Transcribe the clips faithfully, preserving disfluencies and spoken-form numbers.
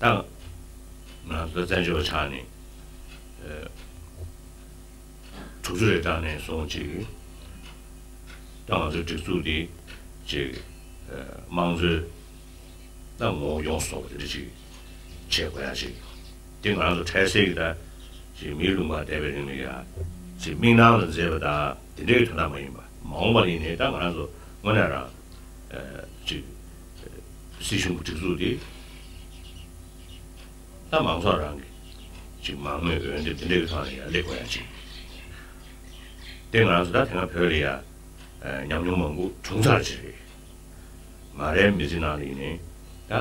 ད་ང་ཚོ་བཙན་བྱོལ་བ་ཆགས་ནས་དྲུག་ཅུ་རེ་གྲངས་ནས་བཟུང་ཅིག་ད་ང་ཚོའི་སྒྲིག་འཛུགས་འདི་ཅིག་དམངས་གཙོའི་ད་ངོ་བོ་ཡོངས་སུ་རྫོགས་པ་དེ་འདྲ་ཅིག་བྱེད་དགོས་ཡ་ཅིག་དེ་ང་རང་ཚོ་འཕྲལ་སེལ་གྱི་ད་ཅིག་མིའི་ལུང་པར་བསྡད་པའི་རིང་ལ་ཡ་ཅིག་དམིགས་སྣང་ལ་མཛེས་པ་དང་དེ་འདྲའི་དོན་དག་མ་ཡིན་པ། མ་འོངས་པ་ལ་ཡིན་ནའི་ད་ང་རང་ཚོ་དངོས་གནས་རང་ཅིག་སྲིད་གཞུང་གི་སྒྲིག་འཛུགས་དེ་ད་མང་ཚོགས་རང་གི་ཅིག་མང་མོས་འོས་འདེམས་དེ་འདྲའི་ཐོག་ནས་ཡར་སླེབས་དགོས་ཡ་ཅིག་དེ་ང་རང་ཚོ་ད་དེ་སྔ་བོད་ལ་ཡ་ཉམས་མྱོང་མང་པོ་བྱུང་ཚར་ཅིག་རེད། ང་རའི་མི་ཚེ་ནང་ལ་ཡིན་ནའི་ད་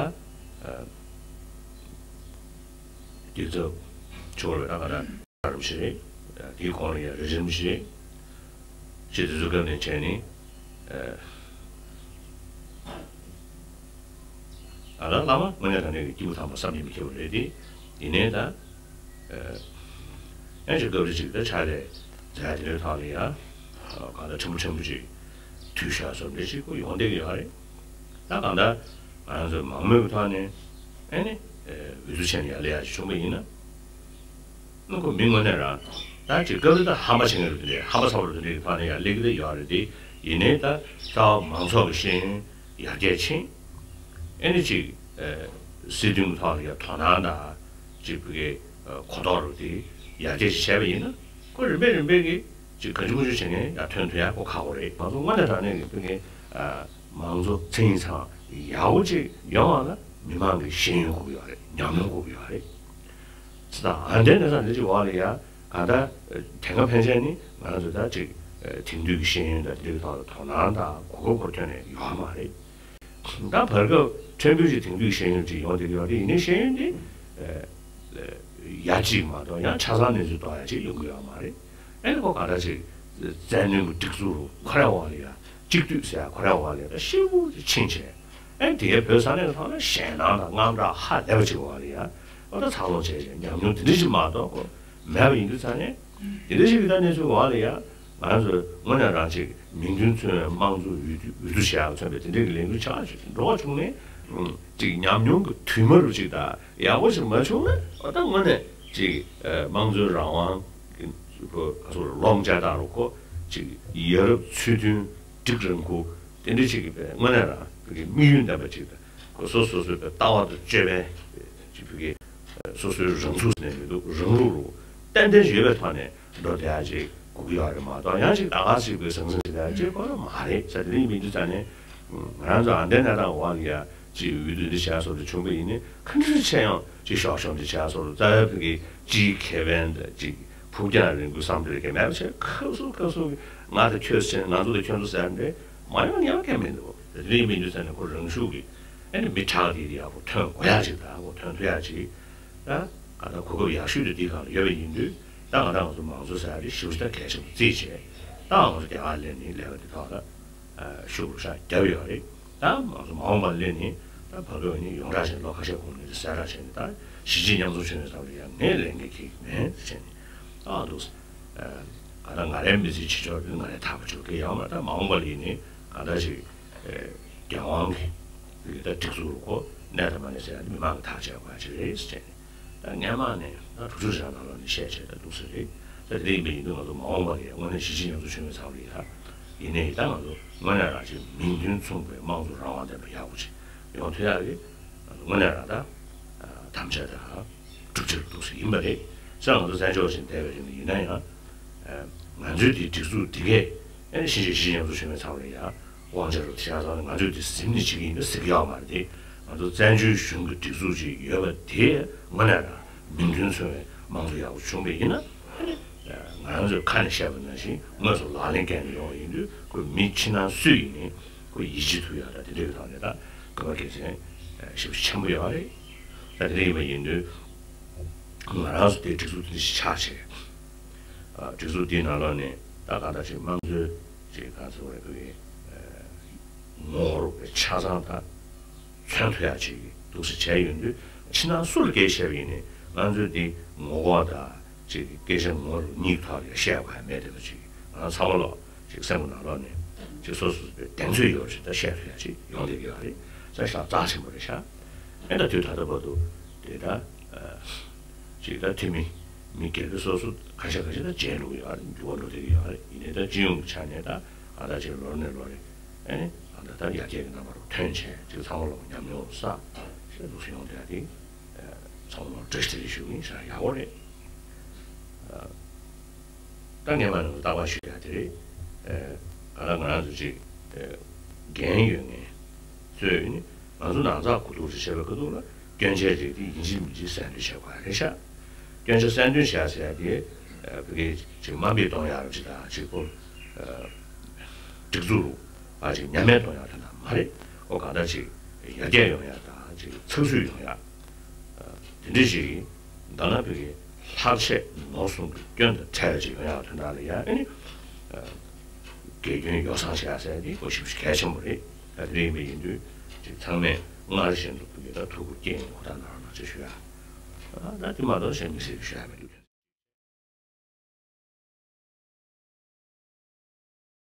སྐྱིད་ཚབ་ཆོར་བའི་ད་ག་ད། རིམ་བཞིན་དེའི་གོང་ལ་ཡང་རེ་རིམ་བཞིན་ཅི་དེ་ཚོའི་སྐབས་ནས་བྱས་ནས་ཨ་ལ་བླ་མ་དངོས་གནས་དྲང་གནས་ཀྱི་སྐྱེས་བུ་དམ་པ་བསམ་གྱིས་མི་ཁྱབ་པ་རེད་དེ། ཡིན་ནའི་ད་ཡང་ཅིག་སྐབས་རེ་ཅིག་ད་ཕྱག་ལས་མཛད་དེ་འདྲའི་ཐོག་ལ་ཡང་གང་ལྟར་ཕྲན་བུ་ཕྲན་བུ་ཅིག་འཐུས་ཤོར་སོགས་འདྲ་ཅིག་ཁོ་ཡོང་བསྡད་ཀྱི་ཡོད་རེད། ད་གང་ལྟར་ང་རང་ཚོའི་མང་མོས་ཀྱི་ཐོག་ནས་ཨ་ནི་འོས་བསྡུ་བྱས་ནས་ཡར་སླེབས་ཡག་ཅིག་བྱུང་པ་ཡིན་ན། ནུ་ཁོ་མི་དངོས་གནས་རང་ད་ཅིག་སྐབས་རེ་ད་ཧམ་པ་བྱེད་མཁན་རེད་དེ་ཧམ་པ་ཚ་བོ་རེད་དེ་འདྲའི་ཐོག་ནས་ཡར་སླེབས་ཀྱི་ད་ཡོད་རེད་དེ། ཡིན་ནའི་ད་རྩ་བ་མང་ཚོགས་ཀྱི་ཤེས་ཡོན་ཡར་རྒྱས་ཕྱིན། ཨེ་ནི་ཅིག་སྲིད་དོན་གྱི་ཐོག་ལ་ཡང་དོ་སྣང་དང་ཅིག་བུ་གའི་གོ་རྟོགས་རུ་དེ་ཡར་རྒྱས་ཅིག་བྱས་པ་ཡིན་ན་ཁོ་རིམ་པས་རིམ་པས་ཀྱིས་ཅིག་གང་བྱུང་མང་བྱུང་བྱེད་མཁན་ཡར་ཐོན་ཐུབ་ཡག་ཁོ་ཁག་པོ་རེད། ང་ཚོ་དངོས་གནས་དྲང་གནས་ཀྱི་བུ་གའི་མང་གཙོ་མཚན་ཉིད་ཚང་ཡག་པོ་ཅིག་ཡོང་བ་ལ་མི་མང་གི་ཤེས་ཡོན་དགོས་ཀྱི་ཡོད་རེད། ཉམས་མྱོང་དགོས་ཀྱི་ཡོད་རེད། ད་ཨ་འདྲའི་གནས་སྟངས་འདི་ཅིག་འོག་ལ་ཡ་གང་ལྟར་དེ་སྔ་ཕན་ཆད་ནི་ང་རང་ཚོ་ད་ཅིག་དེང་དུས་ཀྱི་ཤེས་ཡོན་དང་དེ་འདྲའི་ཐོག་ལ་དོ་སྣང་དང་གོ་སྐབས་ཁོ་ཐོན་ནས་ཡོད་མ་རེད། ད་བར་སྐབས་ཕྲན་བུ་ཅིག་དེང་དུས་ཤེས་ཡོན་ཅིག་ཡོང་བསྡད་ཀྱི་ཡོད་རེད། ཡིན་ནའི་ཤེས་ཡོན་འདི་ཡ་གཅིག་མ་གཏོགས་ཡང་ཆ་ཚང་གནས་ཚུལ་རྟོགས་ཡ་ཅིག་ཡོང་གི་ཡོད་མ་རེད། ཨེ་ནི་ཁོ་གང་ལྟར་ཅིག་བཙན་གནོན་གྱི་སྒྲིག་འཛུགས་ཁོ་རའི་འོག་ལ་ཡ་གཅིག་སྡུད་ཟེར་ཡ་ཁོ་རའི་འོག་ལ་ཡ་ད་ཤེས་བུ་ཅིག་ཕྱིན་བྱས། ཨེ་དེ་གའི་བོད་ས་གནས་ཀྱི་ཐོག་ལ་ཞེད་སྣང་དང་དངངས་སྐྲག་ཧ་ལས་པ་ཅིག་འོག་ལ་ཡ་ཨོ་ད་འཚར་ལོངས་བྱས་བྱས་ཉམས་མྱོང་དེ་འདྲ་ཞིག་མ་གཏོགས་ཁོ་མེད་པ་ཡིན་དུས་ཙང་ནས་དེ་འདྲ་ཞིག་གི་ད་གནས་ཚུལ་འོག་ལ་ཡ་ང་ཚོས་དངོས་གནས་རང་ཅིག་མིང་དོན་མཚུངས་པའི་དམངས་གཙོ་འོས་བསྡུ་འོས་བསྡུ་བྱེད་ཡག་མཚོན་པའི་དེ་འདྲའི་གི་ལས་འགུལ་ཆགས་ཤིག་འགྲོ་བ་བྱུང་ནས་ཅིག་ཉམས་མྱོང་གི་དུས་མ་རུ་ཅིག་ད་ཡག་པོ་ཞིག་མ་བྱུང་ན་ཨོ་ད་དངོས་གནས་ཅིག་དམངས་གཙོའི་རང་དབང་གི་ཁོ་ག་ཚོད་ལོག་འཇགས་དང་རུ་ཁོ་ཅིག་ཡ་རབས་ཚུལ་མཐུན་སྒྲིག་རང་ཁུ་དེ་འདྲ་ཅིག་གི་དངོས་གནས་རང་གི་དམིགས་ཡུལ་ལྡན་པ་ཅིག་དང་སོ་སོ་སོའི་ལྟ་བ་དང་སྤྱོད་པའི་ཅིག་བུ་གའི་སོ་སོའི་རང་ཚུགས་ནས་མི་འདུག་རང་ལུགས་རུ་ཏན་ཏན་ཡོད་པའི་ཐོག་ནས་འགྲོ་བསྡད་ཡ་ཅིག་དགོས་ཀྱི་ཡོད་རེད་མ་གཏོགས་ཡང་ཅིག་ད་ག་ཅིག་པའི་ཟང་ཟིང་ཞིག་ལ་ཅིག་དགོས་ཡོད་མ་རེད་ཟེར། དེ་འདྲ་ཡིན་མིན་དུས་ཙང་ནས་ང་རང་ཚོ་ཨ་འདྲའི་གནས་སྟངས་འོག་ལ་ཡ་ཅིག་འོས་བསྡུ་འདི་བྱས་སོགས་དེ་བྱུང་བ་ཡིན་ནའི་ཁ་འདྲ་ཆེ་ཡང་ཅིག་ཤོག་ཤོག་འདི་བྱས་སོགས་རྩ་བའི་བོད་ཀྱི་སྤྱིའི་ཁེ་ཕན་དང་ཅིག་ཕུགས་རྒྱང་རིང་པོའི་བསམ་བློ་གལ་མེད་པ་བྱས་ཁ་སུ་ཁ་སུ་གི་ང་དང་ཁྱོད་ཟེར་ང་ཚོ་དང་ཁྱོད་ཚོ་ཟེར་འདྲ་མ་ཡོང་ཉེན་ཁ་མི་འདུག་དེ་འདྲ་ཡིན་མིན་དུས་ཙང་ནས་ཁོ་རང་ཤུགས་ཀྱིས་ཨ་ནི་མི་དྲག་དེ་དེ་ཡག་པོ་ཐོན་དགོས་ཡ་ཅིག་དང་ཁོ་ཐོན་ཐུབ་ཡ་ཅིག་ད་ང་ད་གོ་སྐབས་ཡག་ཤོས་དེ་འདི་སྒང་ལ་ཡོད་པ་ཡིན་དུས་ད་ང་ད་ང་ཚོ་མང་གཙོ་ཟེར་ཡ་དེ་ཞེ་པོ་ཅིག་ད་གལ་ཆེན་པོ་བརྩིས་བྱས་ད་ང་ཚོ་རྒྱ་གར་སླེབས་ནས་ལས་ཀ་འདི་ཐོག་ལ་ཤུགས་རུ་ཤ་བརྒྱབ་ཡོད་རེད། ད་ང་ཚོ་མ་འོངས་པ་སླེབས་ནས་ད་བར་སྐབས་ནས་ཡོངས་གྲགས་བྱས་ལོ་ཁ་ཤས་གོང་ནས་དེ་གསལ་བསྒྲགས་བྱས་ནས་ད་གཞིས་བྱེས་མཉམ་འཛོམས་ཆེན་མོའི་ཐོག་ལ་ཡང་ངས་ལས་འགན་འཁྱེར་གྱི་མེད་ཟེར་བྱས་ནས་ཨ་འདུག་ཟེར། ད་ང་རའི་མི་ཚེའི་བྱེད་ཕྱོགས་དེ་ང་རས་ཐག་པ་ཆོད་ཀྱི་ཡོད་མ་རེད། ད་མ་འོངས་པ་ལ་ཡིན་ནའི་ང་ད་ཅིག་རྒྱལ་དབང་གི་ད་སྒྲིག་འཛུགས་རུ་ཁོ་གནས་དང་མ་གནས་ཟེར་ཡ་མི་མང་གི་ཐག་བཅད་དགོས་ཡ་ཅིག་རེད་ཟེར་བྱས་ནས། ད་སྔན་མ་ནས་ད་དྲུག་ཅུ་རེ་གྲངས་ནང་ལོགས་ནས་བཤད་བྱས་ད་འདུག་ས་རེད། ད་དེ་འདྲ་ཡིན་པ་ཡིན་དུས་ང་ཚོ་མ་འོངས་པ་ལ་ཡང་དངོས་གནས་གཞིས་བྱེས་མཉམ་འཛོམས་ཆེན་མོའི་ཚབ་ལ་ཡ་ཡིན་ནའི་ད་ང་ཚོ་དངོས་གནས་རང་ཅིག་མིང་དོན་མཚུངས་པའི་དམངས་གཙོ་རང་དབང་ལྡན་པ་ཡག་པོ་ཅིག་ཡོང་ཐུབ་ཡག་གི་དངོས་གནས་རང་ད་དམ་བཅའ་དང་གྲུབ་འབྲས་འདུག་ས་ཡིན་པ་རེད། ས་ང་ཚོ་བཙན་བྱོལ་བ་ཞིག་བསྡད་པའི་རིང་ལ་ཡིན་ན་ཡང་ང་ཚོའི་དེ་སྒྲིག་འཛུགས་འདི་གས་ཨེ་གཞིས་བྱེས་གཞིས་བྱེས་མཉམ་འཛོམས་ཆེན་མོའི་ཚབ་ལ་ཡ། དབང་ཆ་རུ་ཐེ་ཆག་ཚང་ནས་ང་ཚོས་དེ་ཟིན་ནས་བྱེད་ཀྱི་ཡིན་པ་ཟེར་གྱི་ཡོད་མ་རེད་དེ། ང་ཚོ་བཙན་བྱོལ་གཞུང་གི་སྒྲིག་འཛུགས་ཅིག་ཡོད་པ་དེ་དངོས་གནས་རང་མིང་དོན་མཚུངས་པའི་དམངས་གཙོ་ཡག་པོ་བྱུང་བ་ཡིན་ན་ཨ་ནི་ང་རང་ཚོས་ཁ་ནས་བཤད་པ་ནང་བཞིན་དངོས་སུ་ལག་ལེན་བཀལ་ནས་ཡོང་བ་ཡིན་དུས་ཁོས་མི་ཕྱི་ནང་སུ་ཡིན་ནའི་ཁོས་ཡིད་ཆེས་ཐུབ་ཡག་དང་དེ་འདྲའི་ཐོག་ནས་ད་དགོས་པ་གལ་ཆེན་ཞེ་པོ་ཆེན་པོ་ཡོད་རེད། ད་དེ་འདྲ་ཡིན་པ་ཡིན་དུས་ང་རང་ཚོ་དེ་སྒྲིག་འཛུགས་དེ་འདྲ་ཞིག་ཆགས་བྱས། སྒྲིག་འཛུགས་འདིའི་ནང་ལོགས་ནས་ད་གང་ལྟར་ཅིག་དམངས་གཙོའི་ཅིག་གང་ཟེར་དགོས་རེད། བོད་ཀྱི་ངོ་བོ་རུ་ཆ་ཚང་དང་མཚོན་ཐུབ་ཡག་ཅིག་འདུག་སེ་བྱས་ཡོང་དུས་ཕྱི་ནང་སུ་ལ་སྐད་བཤད་པ་ཡིན་ནའི་ང་ཚོའི་འདི་ངོ་ལྐོག་དང་ཅིག་སྐད་ཆ་ངོ་རུ་གཉིས་ཐོག་ལ་བཤད་དགོས་ཡ་མེད་བསྡད་པ་ཅིག་ང་ཚང་མ་ལོག་ཅིག་སེམས་ཀྱི་ནང་ལོགས་ནས་ཅིག་སོ་སོ་སོའི་གདེང་ཚོད་ཡོད་ཅིག་ད་བཤད་ཐུབ་ཡག་ཅིག་ཡོང་བསྡད་ཀྱི་ཡོད་རེད། ས་ཞག་རྩ་ཆེན་པོ་རེད་ཤག་ཨེ་ད་དུས་ད་ལྟ་བར་དུ་ དེ་ད་ཅིག་ད་འཐུས་མི་མི་སྒེར་གྱི་སོ་སོ་ཁ་ཤས་ཁ་ཤས་ད་བརྗེད་འགྲོ་གི་ཡོད་རེད། འགྱུར་བ་འགྲོ་བསྡད་ཀྱི་ཡོད་རེད། ཡིན་ནའི་ད་སྤྱི་ཡོངས་ཀྱི་ཆ་ནས་ད་ཨ་ད་ཅིག་ལོ་ནས་ལོ་རེ་ཨ་ནི་ཨ་ད་ད་ཡར་རྒྱས་ཀྱི་རྣམ་པ་རུ་ཐོན་བྱས་ཅིག་ཚང་མ་ལོ་ཉམས་མྱོང་བསགས་བྱས་འདུག་སེ་ཡོང་བསྡད་ཡ་དེ་ཚང་མ་ལ་བཀྲ་ཤིས་བདེ་ལེགས་ཞུ་གི་ཡིན་ཟེར་ཡག་པོ་རེད། ད་ངས་མ་ནུ་རྟག་པར་ཞུ་ཡ་དེ་རེད། ཨེ། ག་ལ་ང་རང་ཚོ་ཅིག་ཨེ། འགན་ཡོད་མཁན་ཚོས་ནི་ང་ཚོ་ནང་ཚགས་གོ་ཐུབ་རེ་བྱས་པའི་ཁ་ཐུག་ལ་སྐྱོན་ཆའི་རིགས་དེ་ཡིན་གཅིག་མིན་གཅིག་གསལ་འདོན་བྱེད་དགོས་རེད་ཤག་སྐྱོན་ཆ་གསལ་འདོན་བྱས་ཟེར་ཡ་དེ་ཨེ། བོད་སྐད་ཅིག་དམའ་འབེབས་གཏོང་ཡ་རེད་ཅིག་དང་ཅིག་པོ་ཨེ། སྒྲིག་འཛུགས་རུ་ཨ་ཅིག་ཉམས་དམས་གཏོང་ཡ་དོན་དག་མ་རེད། ཨོ་གང་ལྟར་ཅིག་ཡར་རྒྱས་ཡོང་ཡ་དང་ཅིག་ཚགས་ཚུད་ཡོང་ཡ། དེ་འདྲ་ཞིག་ཡིན། ད་ནང་བོད་ཀྱི་ལྷག་ཆད་ནོར་གསུམ་གྱི་སྐྱོན་དང་བྲལ་བ་ཅིག་ཡོང་ཡག་དོན་དག་ལ་ཡང་ཨ་ནི། དགེ་སྐྱོན་ཡོ་བསྲང་བྱེད་ཡག་ཟེར་ཡག་དེ་ཁོ་ཞེ་པོ་ཞིག་གལ་ཆེན་པོ་རེད། ད་དེ་འདྲ་ཡིན་པ་ཡིན་དུས་ཅིག་ཚང་མས་སྔར་བཞིན་དུ་བོད་ཀྱི་ད་ཐུགས་ཁུར་བསྐྱེད་ནས་ཧུར་ཐག་གནང་རོགས་གནང་ཅེས་ཞུ་ཡ། ད་དེ་མ་གཏོགས་གཞན་དམིགས་བསལ་གྱི་ཞུ་ཡ་མི་འདུག